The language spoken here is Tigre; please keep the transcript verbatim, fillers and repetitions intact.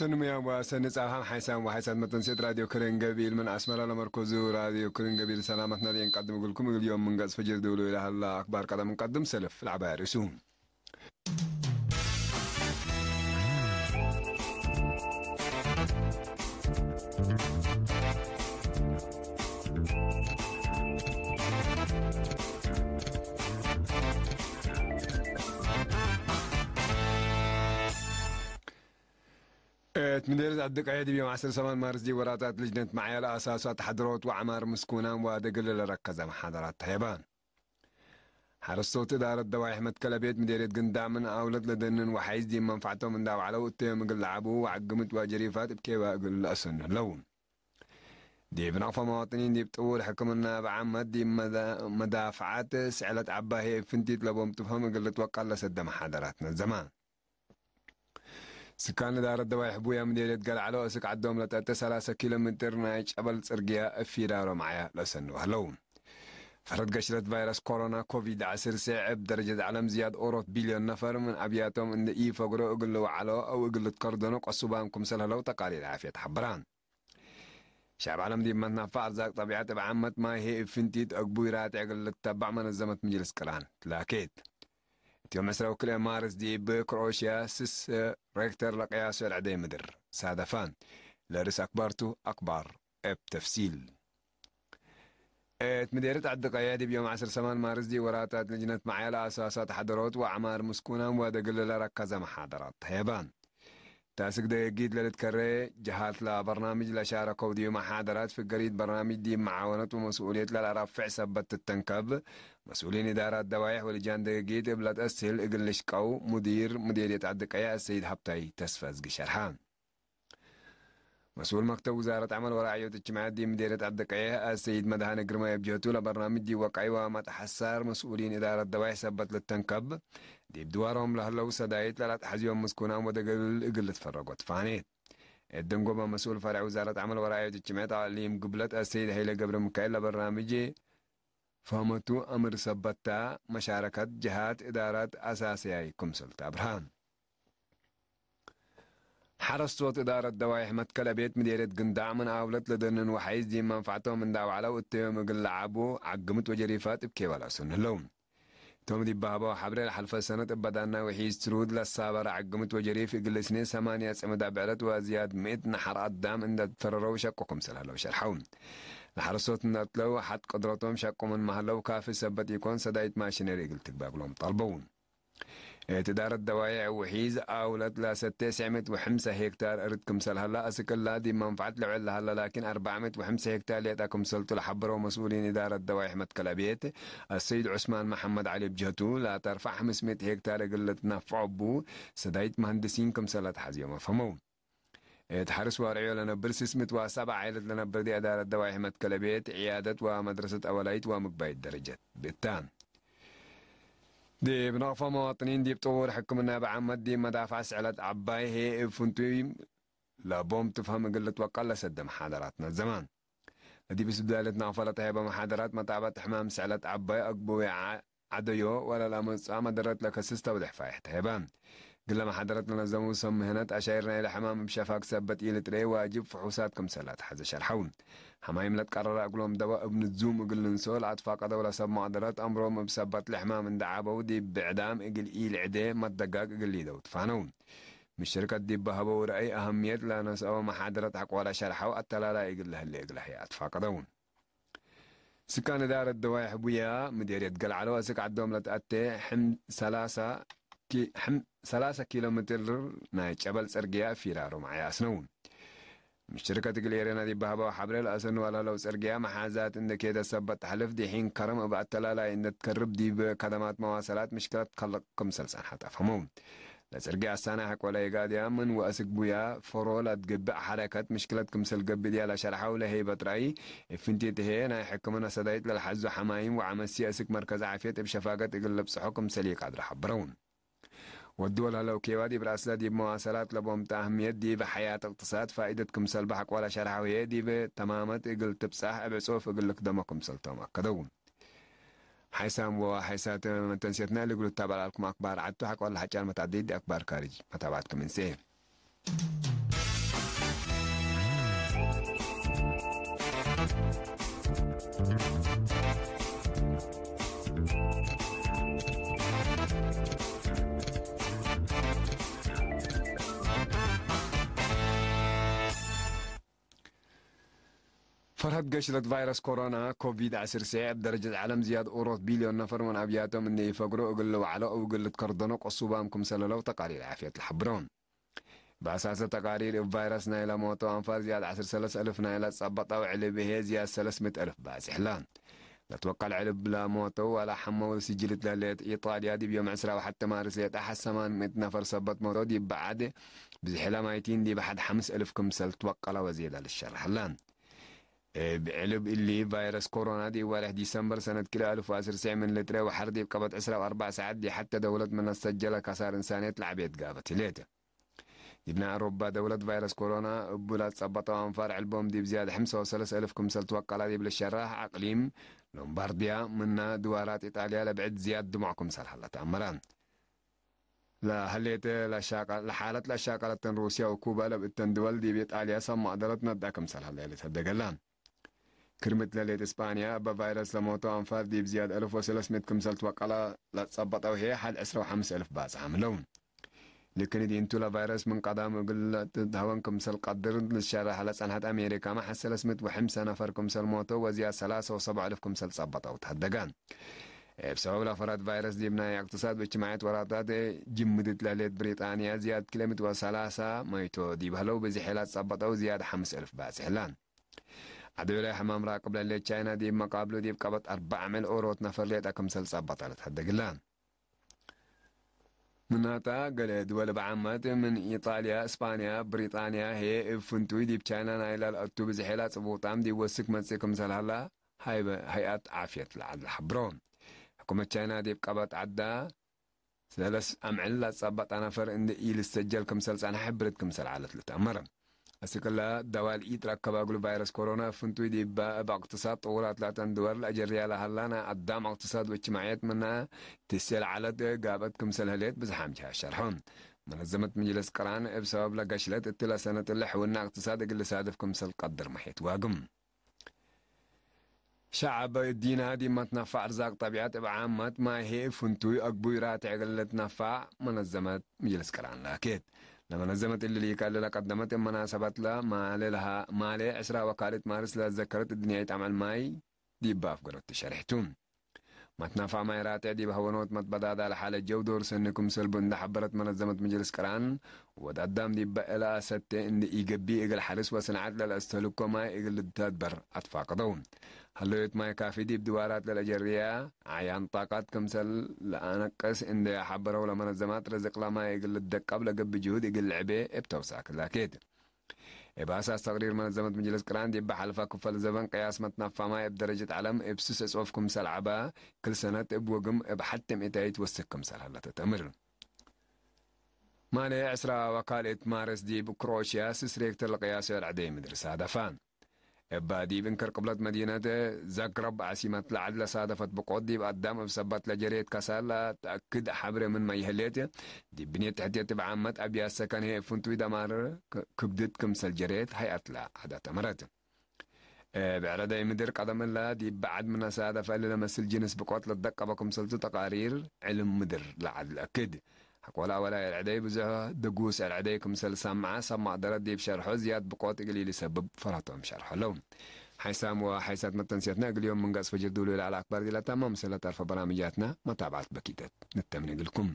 ሰኒ ሙያም ወሰኒ ጻብሃም ሓይሳም ወሓይሳት መተንሴት ራድዮ ክርን ገቢል ምን አስመራ ለመርኮዙ ራድዮ ክርን ገቢል ሰላመትና ዲኤ እንቀድም እግልኩም። እግል ዮም ምን ገጽ ፈጅር ድውሉ ኢለሀላ አክባር ቀደም እንቀድም። ሰልፍ ለዐባይ ርእሱ። እት ምዴርየት ዐዲ ቀየ ዲብ ዮም ዐስር ሰማን ማርስ ዲብ ወራታት ልጅነት መዕያ ለአሳሱ አትሐድሮት ወዐማር ምስኩናም ወአደግል ለረከዘ መሓደራት ተሄበ። ሐረስቶት እዳረት ደዋይሕ መትከለ ቤት ምዴርየት ግንዳዕ ምን አውለት ለደንን ወሐይዝ ዲብ መንፈዕቶም እንዳ ወዐለው እተዮም እግል ለዐቡ ወዐግምት ወጀሪፋት እብ ኬባ እግል ለአሰኑ ህለው። ዲብ ነቅፈ መዋጥኒን ዲብ ጥውል ሕክምና እብ ዓመት ዲብ መዳ-፣ መዳፍዓት ስዕለት ዐባይ ህይ እብ ፍንቲት ለቦም ጥፍሆም እግል ልትወቀል ለሰደ መሓደራት ነዘመ። ስካን እዳረት ደዋይሕ ቡያ ምዴርየት ገልዐሎ እስክ ዐዶም ለጠጤ ሰላሰ ኪሎ ሜትር ናይ ጨበል ጽርግያ እብ ፊራሮ መዕያ ለሰንው ህለው። ፈረት ገሽለት ቫይረስ ኮሮና ኮቪድ ዐስር ሴዕ እብ ደረጀት ዐለም ዝያድ ኦሮት ቢልዮን ነፈር ምን አብያቶም እንዴ ኢፈግሮ እግል ልወዐሎ አው እግል ልትከርደኖ ቀሱባም ክምሰል ህለው ተቃሪር ዓፍየት ሐብራ። ሸዕብ ዐለም ዲብ መትናፈ አርዛቅ ጠቢዐት እብ ዓመት ማይ ህይ እብ ፍንቲት አግቡይ ራትዕ እግል ልትተባዕ መነዘመት ምጅልስ ቅራን ትላኬት። እት ዮም ዕስራ ወክልኤ ማርስ ዲብ ክሮኤሽያ ስስ ሬክተር ለቅያሶ ለዐደይ ምድር ሳደፈ። ለርእስ አክባርቱ አክባር እብ ተፍሲል። እት ምዴርየት ዐዲ ቀየ ዲብ ዮም ዐስር ሰማን ማርስ ዲብ ወራታት ልጅነት መዕያ ለአሳሱ አትሐደሮት ወዐማር ምስኩናም ወአደግል ለረከዘ መሓደራት ተሄበ። ታስክ ደገጊት ለልትከሬ ጀሃት ለበርናምጅ ለሻረከው ዲብ መሓደራት ፍገሪት በርናምጅ ዲብ መዓወነት ወመስኡልየት ለለአረፍዕ ሰበት ትተንከብ መስኡሊን እዳራት ደዋይሕ ወልጃን ደገጊት እብ ለትአስህል እግል ልሽቀው ሙዲር ምዴርየት ዐዲ ቀየ አሰይድ ሀብታይ ተስፈ እዝጊ ሸርሐ። መስኡል መክተብ ውዛረት ዐመል ወረዐዮት እጅትማዕየት ዲብ ምዴርየት ዐዲ ቀየ አሰይድ መድሃነ ግርማይ እብ ጀህቱ ለበርናምጅ ዲብ ወቃይ ወመትሐሳር መስኡሊን እዳረት ደዋይሕ ሰበት ልተንከብ ዲብ ድዋሮም ለህለው ሰዳይት ለለአትሐዝዮም ምስኩናም ወደግል እግል ልትፈረጎ ትፋኔት። እት ደንጎበ መስኡል ፈርዕ ውዛረት ዐመል ወረዐዮት እጅትማዕየት አቅሊም ግብለት አሰይድ ሀይለ ገብረሚካኤል ለበርናምጅ ፈሀመቱ አምር ሰበት ተ፣ መሻረከት ጀሃት እዳራት አሳስያይ ክምሰል ተ አብርሃ። ሐረስቶት እዳረት ደዋይሕ መትከለ ቤት ምዴርየት ግንዳዕ ምን አውለት ለደንን ወሐይዝ ዲብ መንፈዕቶም እንዳ ወዐለው እተዮም እግል ለዐቡ ዐግምት ወጀሪፋት እብ ኬባል አሰኑ ህለው። ቶም ዲብ በሀበው ሐብሬ ለሐልፈ ሰነት እበ ዳናይ ወሒዝ ትሩድ ለሳበረ ዐግምት ወጀሪፍ እግል ስኔ ሰማንያ ጽምድ አብዕረት ወዝያድ ምእት ነሐር አዳም እንደ ትፈረረው ሸቁ ክምሰል ህለው ሸርሐው። ለሐረስቶት እንደ አትለው ሐድ ቅድረቶም ሸቁ ምንመ ህለው ካፊ ሰበት ኢኮን ሰዳይት ማሽነሪ እግል ትግበእ እግሎም ጠልበው። እት እዳረት ደዋይዕ ውሒዝ አውለት ለሰቴ ስዕምት ወሕምሰ ሄክታር እርድ ክምሰል ሀላ፣ አስክ እላ ዲብ መንፈዐት ልውዕል ለሀላ ላኪን አርበዕ ምእት ወሕምሰ ሄክታር ሌጠ ክምሰልቱ ለሐበረው መስኡሊን እዳረት ደዋይሕ መትከለ ቤት፣ አሰይድ ዑስማን መሐመድ ዐሊ እብ ጀህቱ፣ ለተርፈዕ ሐምስ ምእት ሄክታር እግል ልትነፈዖ እቡ ሰዳይት መሀንድሲን ክምሰል ለተሐዝዮም አፍሀመው። እት ሐርስ ዋርዕዮ ለነብር ስስ ምእት ወሰብዓ ዓይለት ለነብር ዲብ እዳረት ደዋይሕ መትከለ ቤት፣ ዕያደት ወመድረሰት አወላይት ወምግባይት ደረጀት ብእታ። ዲብ ነቅፈ መዋጥኒን ዲብ ጥውር ሕክምና እብ ዓመት ዲብ መዳፍዐት ስዕለት ዐባይ ህይ እብ ፍንቱይ ለቦም ትፍሀም እግል ልትወቀል ለሰደ መሓደራት ነዘመ። ለዲብ ስብዳለት ነቅፈ ለተሄበ መሓደራት መጣበት ሕማም ስዕለት ዐባይ አግቡይ ዐ-፣ ዐደዮ ወለለአመጽአ መደረት ለከስስ ተውዴሕ ፋይሕ ተሄበ። ግለ መሓደረት ለነዘሙ ሰብ ምህነት አሻይር ናይለ ሕማም እብ ሸፋግ ሰበት ኢልትርኤ ዋጅብ ፍሑሳት ክምሰል ለአትሐዘ ሸርሐው። ሐማይም ለትቀረረ እግሎም ደወ እብ ንዙም እግል ልንስኦ ለአትፋቀደው ለሰብ መቅደረት አምሮም እብ ሰበት ለሕማም እንደ ዐበው ዲብ ብዕዳም እግል ኢልዕዴ መትደጋግ እግል ሊደው ትፋነው። ምሽርከት ዲብ በሀበው ረአይ አህምየት ለነስአው መሓደረት ሐቆለ ሸርሐው አተላላይ እግል ለህሌ እግል ህይ አትፋቀደው። ስካን እዳረት ደዋይሕ ቡያ ምዴርየት ገልዐሎ አስክ ዐዶም ለትአቴ ሕም ሰላሳ ኪ-፣ ሕም ሰላሳ ኪሎ ሜትር ናይ ጨበል ጽርግያ ፊራሮ መዕያስ ነው። ምሽርከት እግል ኤሬና ዲብ በሀበው ሐብሬ ለአሰንዋ ለህለው ጽርግያ መሓዛት እንደ ኬደ ሰበት ተሐልፍ ዲሒን ከረም እብ አተላላይ እንደ ትከርብ ዲብ ከደማት መዋሰላት ምሽክለት ከልቅ ክምሰል ጸንሐት አፍሀመው። ለጽርግያ አሳናይ ሐቆ ለኢጋድያ ምን ወአስክ ቡያ ፎሮ ለትገብእ ሐረከት ምሽክለት ክምሰል ገብእ ዲያ ለሸርሐው ለሄይበት ረአይ፣ እብ ፍንቲት ህዬ ናይ ሕክምነ ሰዳይት ለልሐዙ ሐማይም ወዐመሲ አስክ መርከዝ ዓፍየት እብ ሸፋገት እግል ልብጽሖ ክምሰል ኢቀድረ ሐብረው። ወድወል ሀለው ኬባ ዲብ ረአስለ ዲብ መዋሰላት ለቦምጠ አህምየት ዲብ ሐያት እቅትሳድ ፋኢደት ክምሰል በሐቆ ለሸርሐው ህዬ ዲብ ተማመት እግል ትብጻሕ እብ ዕጹፍ እግል ልክደሞ ክምሰልቶም አከደው። ሓይሳም ወሓይሳት መተንሴትና እሊ እግል ልታበዕ ለዐልኩም አክባር ዐድ ቱ። ሐቆ ለሐጫር መትዐደይት ዲብ አክባር ካርጅ መታብዐትኩም እንሴ። ፈርሀት ገሽለት ቫይረስ ኮሮና ኮቪድ ዐስር ሰዕ እብ ደረጀት ዐለም ዝያድ ኦሮት ቢልዮን ነፈር ምን አብያቶም እንዴ ኢፈግሮ እግል ልወዕሎ እው እግል ልትከርደኖ ቀሱባም ክምሰለ ለው ተቃሪር ዓፍየት ለሐብሮ። በአሳሰ ተቃሪር እብ ቫይረስ ናይለ ሞተው አንፋር ዝያድ ዐስር ሰለስ አልፍ ናይለ ጸበጠው ዕልብ ህዬ ዝያድ ሰለስ ምእት አልፍ ባጽሕ ለ። ለትወቀል ዕልብ ለሞተው ወለሐመው ስጅልት ለህሌት ኢጣልያ ዲብ ዮም ዕስራ ወሐተ ማርስ ሌጠ ሐሰማን ምእት ነፈር ሰበት ሞተው ዲብ በዐድ ብዝሕለ ማይቲን ዲብ ሐድ ሐምስ አልፍ ክምሰል ትወቀለ ወዜደ ልሸረሐለ። እብ ዕልብ እሊ ቫይረስ ኮሮና ዲብ ወርሕ ዲሰምበር ሰነት ክልኤ አልፍ ወዐስር ሰዕ ምን ልትረ ወሐር ዲብ ቀበት ዕስራ ወአርበዕ ሰዓት ዲብ ሐተ ደውለት ምን ለሰጀለ ከሳር እንሳንየት ለዐቤት ጋበት ህሌት። ዲብነ አሮባ ደውለት ቫይረስ ኮሮና እቡ ለጸበጠው አንፋር ዕልቦም ዲብ ዝያድ ሐምሳ ወሰለስ አልፍ ክምሰል ትወቀላ ዲብ ልሸራሕ አቅሊም ሎምባርድያ ምነ ድዋራት ኢጣልያ ለብዕድ ዝያድ ድሞዕ ክምሰል ሀለ ተአመረ። ለሀሌተ ለሻቀ-፣ ለሓለት ለሻቀለተን ሩስያ ወኩባ ለብእተን ድወል ዲብ ኢጣልያ ሰብ መቅደረት ነድአ ክምሰል ሀለ ልትሀደገለ። ክርምት ለሌት እስጳንያ እበ ቫይረስ ለሞተው አንፋር ዲብ ዝያድ አልፍ ወሰለስ ምእት ክምሰል ትወቀላ ለጸበጠው ህዬ ሐድ ዕስራ ወሐምስ አልፍ ባጽሕ አምለው። ልክን እዲንቱ ለቫይረስ ምን ቀዳም እግል ለትትሀወን ክምሰል ቀድር ልትሸረሕ ለጸንሐት አሜሪካመ ሐሰ ለስምጥ ወሕምሰ ነፈር ክምሰል ሞተው ወዝያድ ሰላሰ ወሰብዓ አልፍ ክምሰል ጸበጠው ተሀደገ። እብ ሰበብ ለፈረት ቫይረስ ዲብ ናይ እቅትሳድ ወእጅትማዕየት ወራታት ጅምድት ለህሌት ብሪጣንያ ዝያድ ክልኤ ምእት ወሰላሳ መይቶ ዲብ ህለው ብዝሕ ለጸበጠው ዝያድ ሐምስ አልፍ ባጽሕ ለ። ዐድ ዑለ ሕማም ራቅብ ለህሌት ቻይና ዲብ መቃብሉ ዲብ ቀበት አርበዕ ምእት ኦሮት ነፈር ሌጠ ክምሰል ጸበጠ ለተሀደግለ። ምናተ፣ ገሌ ድወል እብ ዓመት ምን ኢጣልያ፣ እስጳንያ፣ ብሪጣንያ ህዬ እብ ፍንቱይ ዲብ ቻይና ናይለ ለአቱ ብዝሔ ለጽቡጣም ዲብ ወስክ መጽእ ክምሰል ሀላ ሀይበ-፣ ሀይአት ዓፍየት ለዐድ ለሐብሮ። ሕኩመት ቻይና ዲብ ቀበት ዐዳ ሰለስ አምዕል ለጸበጠ ነፈር እንዴ ኢልሰጀል ክምሰል ጸንሐ ሕብርት ክምሰል ዐለት ልትአመር። አስክ እለ ደዋል ኢትረከበ እግሉ ቫይረስ ኮሮና ፍንቱይ ዲበ እብ እቅትሳድ ጥውራት ላተን ድወል ለአጀርያ ለሀላ ናይ አዳም እቅትሳድ ወእጅትማዕየት ምነ ትሴ ለዐለት ጋብአት ክምሰል ህሌት ብዝሓም ጀሃት ሸርሖ። መነዘመት ምጅልስ ቅራን እብ ሰበብ ለገሽለት እትለ ሰነት እለ ሕውነ እቅትሳድ እግል ልሳድፍ ክምሰል ቀድር መሕየት ዋግም። ሸዐብ እዲነ ዲብ መትነፋዕ አርዛቅ ጠቢዐት እብ ዓመት ማይ ህይ ፍንቱይ አግቡይ ራትዕ እግል ልትነፋዕ መነዘመት ምጅልስ ቅራን ላኬት። ለመነዘመት እሊ ሊከ እሊ ለቀደመት እብ መናሰበት ለማሌ ለሃ-፣ ማሌ ዕስራ ወካልት ማርስ ለዘከረት እድንያይት አምዕል ማይ ዲብ አፍገሮት ትሸሬሕ ቱ። መትነፋዕ ማይ ራትዕ ዲብ ሀወኖት መትበዳዳ ለሐለ ጀው ዶር ሰኒ ክምሰል ቡ እንደ ሐበረት መነዘመት ምጅልስ ቅራን፣ ወድ አዳም ዲበ እለ አሰቴ እንደ ኢገብእ እግል ሐርስ ወሰንዐት ለለአስተህልኮ ማይ እግል ልትአድበር አትፋቅደው። ሀለዮት ማይ ካፊ ዲብ ድዋራት ለለአጀርያ አዕያን ጣቃት ክምሰል ለአነቅስ እንደ ሐበረው ለመነዘማት፣ ርዝቅ ለማይ እግል ልትደቀብ ለገብእ ጅሁድ እግል ልዕቤ እብ ተውሳክ ላኬት። እብ አሳስ ተቅሪር መነዘመት ምጅልስ ቅራን ዲብ ሐልፈ ክፈል ዘበን ቅያስ መትነፋ ማይ እብ ደረጀት ዐለም እብ ስስ እጾፍ ክምሰል ዐበ፣ ክል ሰነት እብ ወግም እብ ሐድ ተምእታይት ወስክ ክምሰል ሀለ ተትአምር። ማሌ ዕስራ ወካልእት ማርስ ዲብ ክሮኤሽያ ስስ ሬክተር ለቅያሶ አልዐደይ ምድር ሳደፈ። እበ ዲብ እንክር ቅብለት መዲነት ዛግረብ ዓሲመት ለዐድ ለሳደፈት ብቆት ዲብ አዳም እብ ሰበት ለጀሬት ከሳል ለተአክድ ሐብሬ ምንመ ይህሌት፣ ዲብ ብኔት ተሕትየት እብ ዓመት አብያት ሰከን ህይ እብ ፍንቱይ ደማር ክ-፣ ክብድት ክምሰል ጀሬት ሀይአት ለዐዳት አመረት። እብ ዕረዳይ ምድር ቀደም እለ ዲብ በዐድ ምነ ሳደፈ እሊ ለመስል ጅንስ ብቆት ለትደቀበ ክምሰልቱ ተቃሪር ዕልም ምድር ለዐድ ለአክድ። ሐቆለ አወላይ አልዐደይ ብዙሕ ድጉስ አልዐደይ ክምሰል ሰምዐ፣ ሰብ መቅደረት ዲብ ሸርሖ ዝያድ ብቆት እግል ኢሊሰብብ ፈረቶም ሸርሖ ለው። ሓይሳም ወሓይሳት መተንስየትና እግል ዮም ምን ገጽ ፈጅር ዱሉ ለዐለ አክባር ዲብ ለተመ፣ ምስለ ተርፈ በራምጃትና መታብዐት በኪተት ንተምኔ እግልኩም።